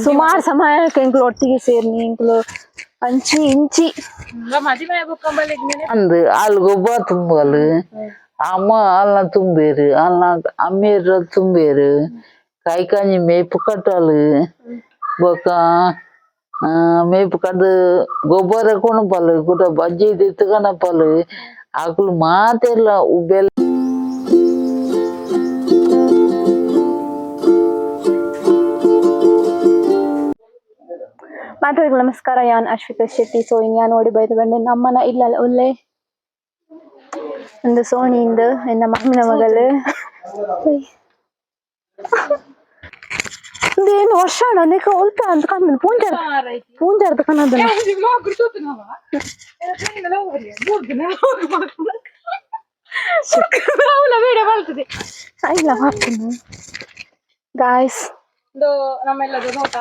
ಸುಮಾರು ಸಮಯಕ್ಕೆ ಎಂಕ್ಲು ಒಟ್ಟಿಗೆ ಸೇರ್ನಿ ಎಂಕ್ಲು ಅಂಚಿ ಇಂಚಿ. ಮದಿಮೆ ಬೊಕ್ಕಂಬಲಿಗ್. ಅಂದ್ ಆಲ್ ಗೊಬ್ಬ ತುಂಬಲ್, ಅಮ್ಮ ಆಲ್ನ ತುಂಬೇರು, ಆಲ್ನ ಅಮ್ಮೇರ್ ತುಂಬೇರು, ಕಾಯಿ ಕಾಂಜಿ ಮೇಪು ಕಟ್ಟಲು, ಬೊಕ ಮೇಪು ಕಡ್ದು ಗೊಬ್ಬರ ಕೊಣಪಲ್, ಕುಟ ಬಜ್ಜಿ ದೆತ್ತ್ ಕನಪಲ್, ಅಕುಲು ಮಾತೆರ್ಲ ಉಬ್ಬೆಲ್. ಮಾತಾಡಿಗಳು ನಮಸ್ಕಾರ. ಯಾನ್ ಅಶ್ವಿತಾ ಶೆಟ್ಟಿ. ಸೊ ಇನ್ಯಾನ್ ಓಡಿ ಬೈದು ಬಂಡೆ ನಮ್ಮನ ಇಲ್ಲ ಒಲ್ಲೆ ಒಂದು ಸೋಣಿಯಿಂದ ಎನ್ನ ಮಾಮಿನ ಮಗಳು. ಏನು ವರ್ಷ ಅಣ್ಣ ಒಲ್ಪ ಅಂತ ಕಣ್ಣು ಪೂಂಜಾರ ಪೂಂಜಾರದ ಕನ್ನಡ. ಇಲ್ಲ ಮಾಡ್ತೀನಿ ಗಾಯ್ಸ್. ನಮ್ಮೆಲ್ಲದು ನೋಟ.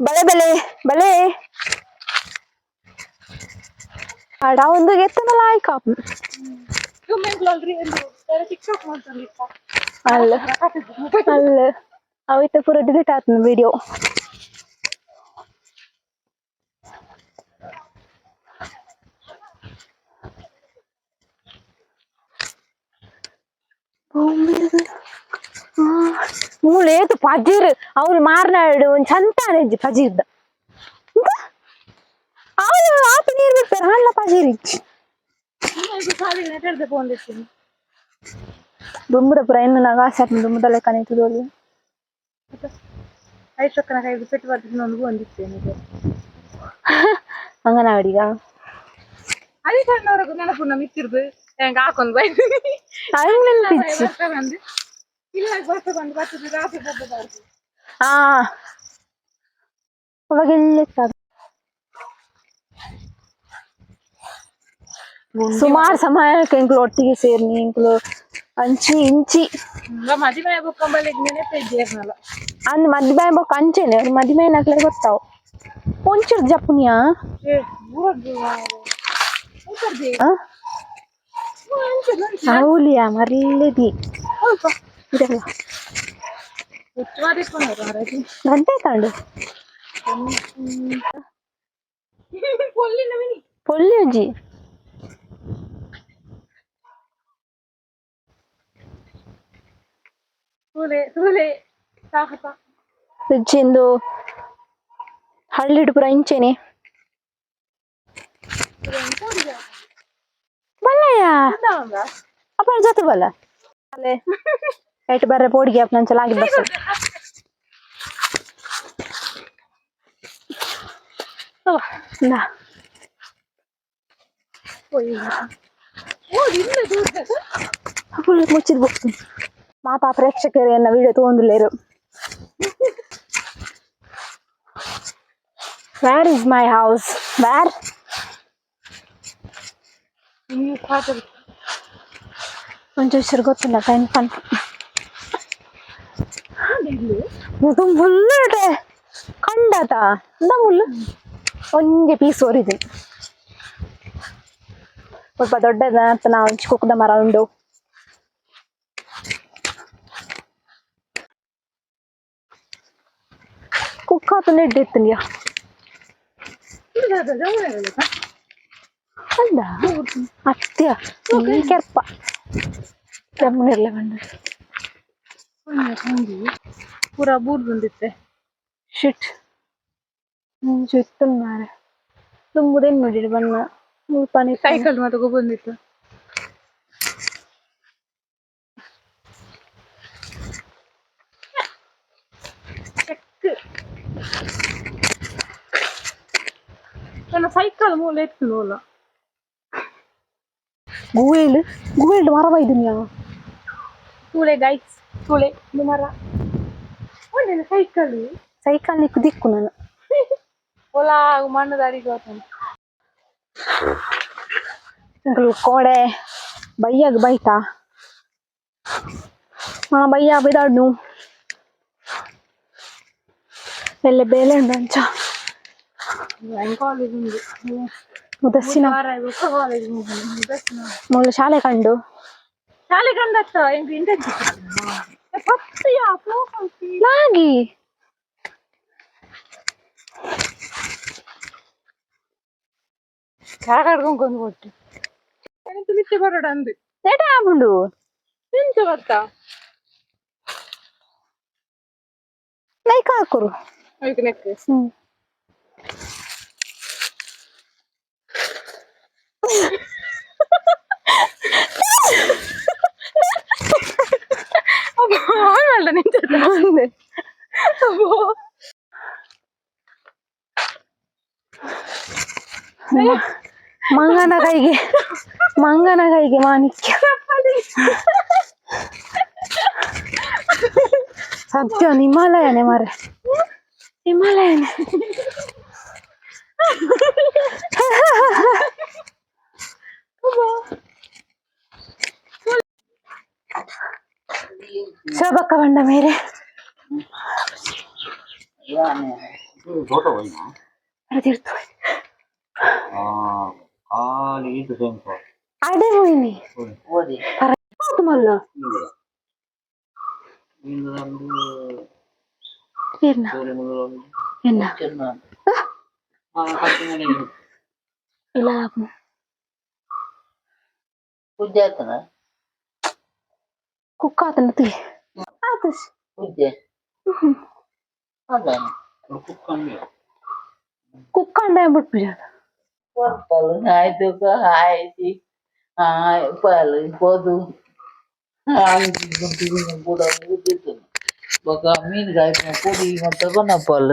ಬಲೆ ಬಲೆ ಬಲೆ ಅಡ ಒಂದು ಎತ್ತನಲ್ಲ ಆಯ್ಕ. ಅಲ್ಲ ಅಲ್ಲ, ಅವಿತ ಪೂರ ಡಿಲೀಟ್ ಆತನ ವಿಡಿಯೋ. ಮೂಲು ಏತು ಪಜಿರ್ ಅವ್ಲು ಮಾರ್ನಾಡು ಒಂಜಿ ಸಂತಾನ ಇಜ್ಜಿ ಪಜಿರ್ದ. ಅವಳು ಆತ ನೀರು ಬಿಡ್ತಾರೆ ಹಣ್ಣ ಪಜಿರ್ ಇಜ್ಜಿ. ದುಂಬುದ ಪುರ ಇನ್ನು ನಾಗ ಆಸೆ ಆತ್ಮ ದುಂಬುದ ಲೆಕ್ಕನೆ ತೂದೊಲಿ. ಐಶಕ್ಕನ ಕೈಗೆ ಪೆಟ್ಟು ಬರ್ತದೆ ಬಂದಿತ್ತೇನೆ. ಅಂಗನವಾಡಿಗ. ಅದೇ ಸಣ್ಣವರೆಗೂ ನೆನಪು ಮಿತ್ತಿರ್ದು ಹೆಂಗ ಹಾಕೊಂಡ್ ಬೈದು. ಅವು ನೆನಪಿಜ್ಜಿ. ಬಂದು ಇಲ್ಲ ಬರ್ತ ಬಂದು ಬರ್ತದೆ ರಾತ್ರಿ ಬರ್ತದೆ. ಆ ಅವಾಗ ಎಲ್ಲಿ ಸುಮಾರು ಸಮಯಕ್ಕೆ ಎಂಕ್ಲು ಒಟ್ಟಿಗೆ ಸೇರ್ನಿ ಎಂಕ್ಲು ಅಂಚಿ ಇಂಚಿ. ಮದಿಮೆ ಬೊಕ್ಕಂಬಲಿಗ್ ನೆನಪೇ. ಅಂದ್ ಮದ್ಮೆ ಬೊಕ್ಕ ಅಂಚೆನೆ ಮದಿಮೆ ನಕ್ಲೆ ಗೊತ್ತಾವು ಒಂಚೂರು ಜಪ್ಪುನಿಯಾ. ಅವಲಿಯಾ ಮರ್ಲೇದಿ ಇದೆಲ್ಲ ಗಂಟೆ ತಾಂಡು ಪೊಲ್ಲಿ ಒಂಜಿ. ತೂಲೆ ತೂಲೆ ಸಾಹಸ. ಇಂದು ಹಳ್ಳಿಡ್ ಪೂರ ಇಂಚೆನೆ ಬಲ್ಲಯ್ಯ ಅಪ್ಪ ಜೊತೆ ಬಲ್ಲ ಅಲ್ಲೇ ಐಟ್ ಬರ್ರೆ ಪೋಡಿಗೆ ಅಪ್ಪ ನಂಚಲ ಆಗಿ ಬಸ್. ಇಂದಾ. ಫುಲ್ ಮುಚ್ಚಿದ್ ಬುಕ್ ಮಾತಾ ಪ್ರೇಕ್ಷಕರು ಎನ್ನ video ತಗೊಂಡಿಲ್ಲೇರು. Where is my house? Where? ಒಂಚೂರು ಗೊತ್ತಿಲ್ಲ ಟೈಮ್ ಪನ್ ಮುದು ಮುಳ್ಳುಟೆ ಕಂಡತ ಇಂದ ಮುಳ್ಳು ಒಂಜಿ ಪೀಸ್ ಒರಿದು ಸ್ವಲ್ಪ ದೊಡ್ಡದ ನಾ ಒಂಚಿ ಕುಕ್ಕದ ಮರ ಉಂಡು. ಕುಕ್ಕಾತು ನೆಡ್ಡಿತ್ತನ್ಯಾ ಅಲ್ಲ ಅತ್ಯ ಈ ಕೆರ್ಪ ಜಮ್ಮನಿರ್ಲೆ ಬಂಡ. ಪೂರ ಬೂರ್ ಬಂದಿತ್ತೆ. ಶಿಟ್ ಮುಂಚೆ ಇತ್ತು ಮಾರೆ ದುಂಬುದೇನು ನೋಡಿರಿ ಬಣ್ಣ ಮುಲ್ಪನೆ. ಸೈಕಲ್ ಮತ್ತೆ ಬಂದಿತ್ತು. ನನ್ನ ಸೈಕಲ್ ಮೂಲ ಎತ್ತು ಅಲ್ಲ. ಗುವೇಲ್ ಗುವೇಲ್ ಮರ ಬೈದುನ್ಯಾ. ತೂಲೆ ಗೈಸ್, ತೂಲೆ ಮರ ಒಂದೇನು ಸೈಕಲ್. ಸೈಕಲ್ ನಿಕ್ಕು ದಿಕ್ಕು ನಾನು. ಒಲಾ ಮಣ್ಣು ದಾರಿಗೆ ಹೋಗ್ತಾನೆ. ಎಂಕುಲು ಕೋಡೆ ಬಯ್ಯಾಗ ಬೈತಾ ಹಾ ಬಯ್ಯ ಬೈದಾಡ್ನು ಎಲ್ಲೆ ಬೇಲೆ ಉಂಡು ಅಂಚ. ಕಾಲೇಜ್ ಉಂಡು. ಮುದಸ್ಸಿನ. ಕಾಲೇಜ್. ಮೂಲ ಶಾಲೆ ಕಂಡು. ಶಾಲೆ ಕಂಡತ್ತ ಎಂಕ್ ಇಂಟರ್ನ್ಶಿಪ್. ಲಾಗಿ. ಕರಕಡ್ಕೊಂಡು ಕೊಟ್ಟು ಮಿಚ್ಚೆ ಬರೋಡ ಅಂದು ಏಟ ಆಪುಂಡು ಎಂಚ ಬರ್ತಾ ಲೈಕ್ ಹಾಕುರು. ಐಕ್ ನೆಕ್. ಹ್ಮ್. ಆನ್ ನಿಂತ. ಮಂಗನ ಕೈಗೆ, ಮಂಗನ ಕೈಗೆ ಮಾಣಿಕ್ಯ. ಸತ್ಯ ಹಿಮಾಲಯನೇ ಮಾರೆ, ಹಿಮಾಲಯನೇ. ಶೋಭಕ್ಕ ಬಂಡ ಮೇರೆ. ದೋಟ ಹೋಯ್ನಾ? ತೀರ್ಥ. ಖಾಲಿ ಇದು ಸೆಂಪು. ಅಡೆ ಹೋಯ್ನಿ. ಓದಿ. ಆತು ಮಲ್ಲ. ಏರ್ನ ಎನ್ನ? ಇಲ್ಲ. ಪೂಜೆ ಆತನ. ಕುಕ್ಕ ಆತನ ತಿ ಆತು. ಪೂಜೆ ಅದಾನ. ಕುಕ್ಕಂಡ ಬಿಟ್ಬಿಡ. ಪರ್ಪಲ್ ಆಯ್ತು, ಆಯ್ತು, ಪಾಲು ಪೋದು ಕೂಡ ಊದಿತ್ತು. ಬೊಕ ಮೀನ್ ಕಾಯ್ಪುನ ಪೊಡಿ ತಗೊನಪ್ಪಲ್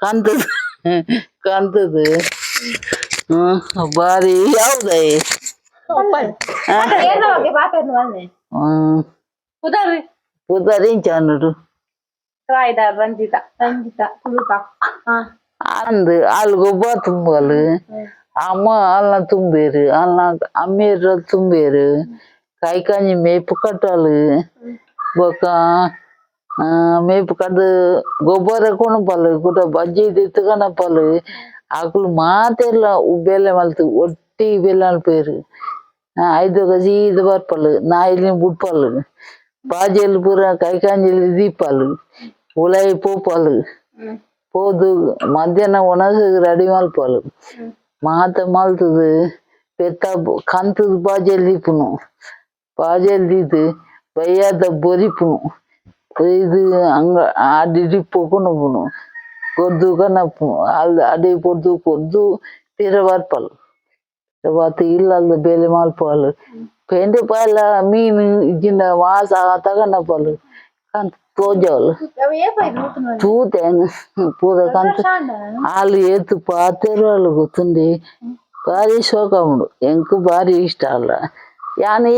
ಕಾಂತದ ಕಾಂತದ. ಹ್ಮ್, ಬಾರಿ ಯಾವುದೇ. ಹ್ಮ್. ಉದಾರಿ. ಪುದರ್ ಚಾನುಡು. ರಾಯ್ದಾರ್ ರಂಜಿತಾ, ರಂಜಿತಾ ತುಳುತ. ಅಂದ್ ಅಲ್ ಗೊಬ್ಬ ತುಂಬಲ್, ಅಮ್ಮ ಅಲ್ನ ತುಂಬೇರು, ಅಲ್ನ ಅಮ್ಮೇರ ತುಂಬೇರು, ಕೈಕಾಂಜಿ ಮೇಪು ಕಟ್ಟಲು. ಬೊಕ ಮೇಪು ಕಡ್ದು ಗೊಬ್ಬರ ಕೊಣಪಲ್, ಕುಟ ಬಜ್ಜಿ ದೆತ್ತುಕನಪಲ್. ಅಕುಲು ಮಾತೆರ್ಲ ಬೇಲೆ ಮಲ್ತು ಒಟ್ಟಿ ಬೇಲೆ ಮಲ್ಪೇರು. ಐದೊಕ ಸೀದ ಬರ್ಪಲ್, ನಾಯಿಲಿ ಬುಡ್ಪಲ್, ಬಾಜೆಲ್ ಪೂರ ಕೈಕಾಂಜಿಲಿ ದೀಪಲ್, ಉಲಾಯಿ ಪೋಪಲ್. ಪೋದು ಮಧ್ಯಾಹ್ನ ಒಣಸು ರೆಡಿ ಮಲ್ಪಲ್. ಮಾತ ಮಲ್ತದು ಪೆತ್ತ ಕಂತದ ಬಾಜೆಲ್ ದೀಪುನು, ಬಾಜೆಲ್ ದೀದು ಬಯ್ಯಾದ ಬೊರಿಪುನು. ಇದು ಅಂಗ ಅಡಿ ಪೊಕುನಪುನು, ಕೊರ್ದು ಕನಪುನು. ಅಲ್ಲಿ ಅಡಿ ಪೊರ್ದು ಕೊರ್ದು ಪಿರ ಬರ್ಪಲ್. ಬಾತು ಇಲ್ಲಲ್ದ ಬೇಲೆ ಮಲ್ಪಲ್. ಪೆಂಡೆ ಪಾಲ ಮೀನು ಇಜ್ಜಿಂಡ ವಾಸ ತಗನಪಲ್, ಕಂತ್ ತೋಜವಲ್. ತೂತೇನು ಪೂರ ಕಂತ ಆಲು ಏತು ಪಾತೆರು ಗೊತ್ತುಂಡಿ. ಭಾರಿ ಶೋಕ ಉಂಡು, ಎಂಕ್ ಭಾರಿ ಇಷ್ಟ ಅಲ್ಲ. ಯಾನ್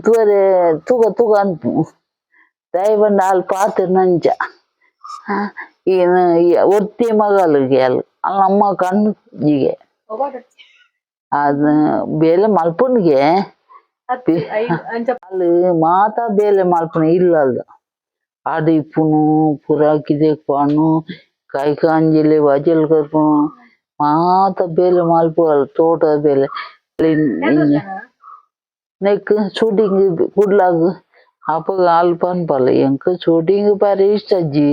ತೂರೆ ತೂಕ ತೂಕ ಅನ್ಪು. ದಯಪಂಡ ಆಲ್ ಪಾತೆರ್ ನಂಚ ಈನ ಒತ್ತಿ ಮಗಲಿಗೆ ಅಲ್ ಅಲ್ಲ ಅಮ್ಮ ಕಣ್ಣು ಹೀಗೆ ಅದು ಬೇಲೆ ಮಲ್ಪುನಿಗೆ. ಅಲ್ಲಿ ಮಾತಾ ಬೇಲೆ ಮಲ್ಪುನ ಇಲ್ಲಲ್ದ ಅಡಿಪುನು, ಪೂರ ಕಿದೆಕ್ ಪಾನು, ಕೈಕಾಂಜಿಲಿ ವಜಲ್ ಕರ್ಪುನು, ಮಾತ ಬೇಲೆ ಮಲ್ಪುವಲ್ ತೋಟದ ಬೇಲೆ. ನೆಕ್ ಶೂಟಿಂಗ್ ಕುಡ್ಲಾಗ್ ಅಪಗ ಅಲ್ಪ ಅನ್ಪಲ್ಲ, ಎಂಕ್ ಶೂಟಿಂಗ್ ಬಾರಿ ಇಷ್ಟ ಅಜ್ಜಿ,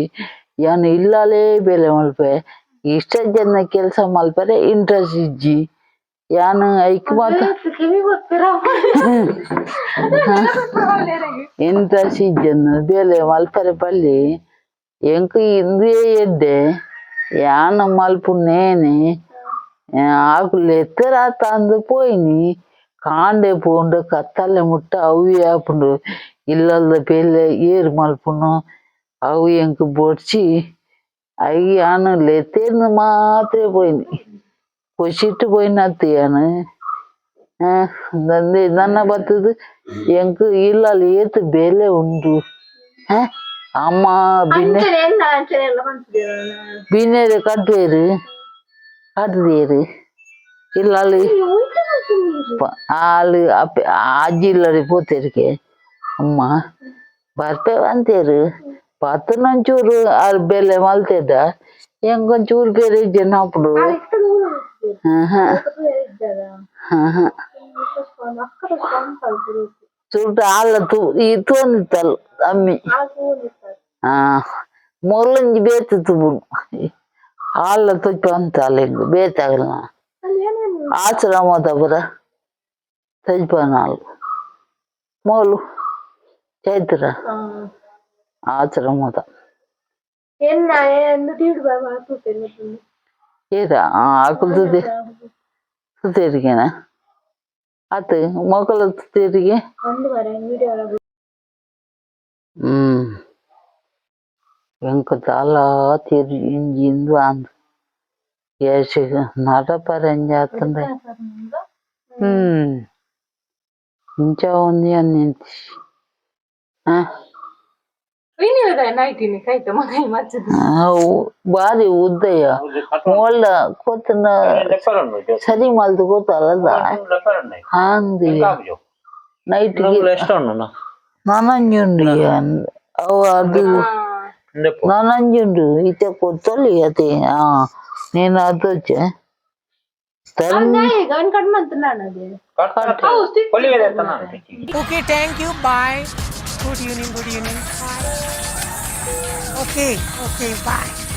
ಯಾನ್ ಇಲ್ಲಲೇ ಬೇಲೆ ಮಲ್ಪೆ. ಇಷ್ಟ ಜನ ಕೆಲಸ ಮಲ್ಪರೆ ಇಂಟ್ರೆಸ್ಟ್ ಇಜ್ಜಿ ಯಾನ್ ಐಕ್ ಮಾತ ಇಂಟ್ರೆಸ್ಟ್ ಇಜ್ಜನ್ ಬೇಲೆ ಮಲ್ಪರೆ ಪಲ್ಲಿ. ಎಂಕ್ ಇಂದೇ ಎಡ್ಡೆ, ಯಾನ್ ಮಲ್ಪುನೇನೆ. ಆಕುಲು ಎತ್ತರ ತಂದು ಪೋಯಿನಿ. ಕಾಂಡೆ ಪೋಂಡು ಕತ್ತಲೆ ಮುಟ್ಟ ಅವು ಆಪುಂಡು. ಇಲ್ಲಲ್ದ ಬೇಲೆ ಏರ್ ಮಲ್ಪುನು? ಅವು ಎಂಕ್ ಬೊಡ್ಚಿ. I ಯಾನ್ ಲೆತ್ತೇರ್ನ ಮಾತ್ರ ಪೋಯಿನಿ, ಖುಷಿಟ್ ಪೋಯಿನತ್ತು ಯಾನ್. ನನ್ನ ಬತ್ತದು ಎಂಕ್ ಇಲ್ಲಲ್ ಏತ್ ಬೇಲೆ ಉಂಡು. ಅಮ್ಮ ಬಿನ್ನೆ ಬಿನ್ನೆರೆ ಕಟ್ಟುವೇರು, ಕಟ್ಟುದೇರು ಇಲ್ಲಲ್ಲಿ ಆಲು ಅಪ್ಪೆ ಅಜ್ಜಿ ಇಲ್ಲಡೆ ಪೋತೇರಿಗೆ. ಅಮ್ಮ ಬರ್ಪೆ ಅಂತೇರು ಪತ್ತನೊಂಚೂರು ಆರು ಬೇಲೆ ಮಲ್ತೇದ, ಎಂಕೊಂಚೂರು ಬೇರೆ ಇಜ್ಜೆನ ಅಪ್ಪುಡು. ಸುಟ್ಟು ಆಲ ತೂ ಈ ತೋಂದಿತ್ತಲ್ಲ ಅಮ್ಮಿ. ಮೊಲಂಜಿ ಬೇತೆ ತುಬುನು ಆಲ ತುಪ್ಪ ಅಂತ ಅಲ್ಲ, ಬೇತಾಗಲ್ಲ. ಆಶ್ರಮದ ಪುರ ತಜ್ಪನಾಲ್ ಮೋಲು ಚೈತ್ರ ಆಶ್ರಮದ. ಎನ್ನ ಎಂದು ತೀಡು ಬಾಪು. ಏರ ಆಕುಲು ತುದೆ ತುತ್ತೇರಿಗೆನ ಆತು ಮೊಕಲ ತುತ್ತೇರಿಗೆ. ಒಂದು ಬರ ವಿಡಿಯೋ. ಎಂಕ್ ದಾಲ ತಿರಿ ಇಂಜಿ ಇಂದು ಅಂದ್ ಏಷಗ್ ನಡಪರೆ ಎಂಜಾತಂಡ. ಇಂಚ ಒಂಜಿ ಅನ್ನಿಂತಿ ಆ. ನೈಟಿನಿ ಕೈತ ಮಗೈ ಮಚ್ಚದ. ಅವು ಬಾರಿ ಉದ್ದಯ್ಯ ಮೋಲ್ಲ ಕೂತನ ಸರಿ ಮಲ್ದು ಕೂತಲ್ಲದ ಅಂದಿ ನೈಟ್. ನನಂಜುಂಡು ಅವು ಅದು ನನಂಜುಂಡು ಇತ್ತೆ ಕೊತ್ತೊಲಿ ಅತೆ. ಆ నేను ಅದು ತರ್ಮ. ಈಗ ಕಟ್ ಮಂತ ನಾನು ಅದೇ. Okay, thank you. Bye. Good evening. Good evening. Okay, okay, bye.